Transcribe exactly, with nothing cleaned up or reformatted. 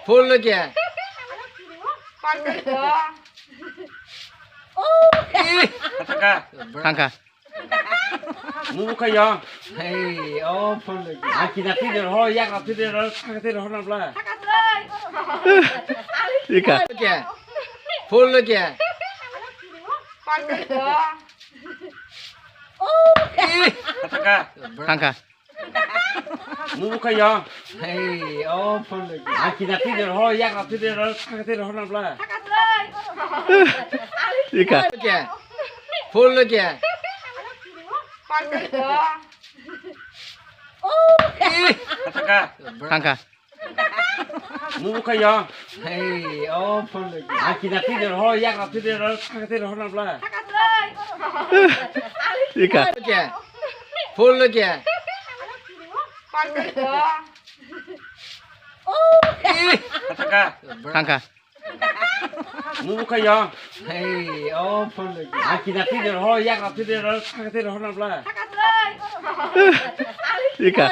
Phul lo kya? Thangkha. Nubu kaya. Hey, oh, phul lo kya? Aki na tide ho, yak na tide ho, thangkha tide ho na bla. Ika. Kya? Phul lo kya? Thangkha. Thangkha. Nubu kaya. Hey, oh, phul lo kya? Aki na tide ho, yak na tide ho, thangkha tide ho na bla. Ika. Kya? Phul lo kya? Thangkha. Thangkha. Nubu kaya. Hey, oh, phul lo kya? Aki na tide ho, yak na tide ho, thangkha tide ho na bla. Ika. Kya? Phul lo kya? Thangkha. Thangkha. Nubu kaya. Hey, oh, phul lo kya? Aki na tide ho, yak na tide ho, thangkha tide ho na bla. Ika.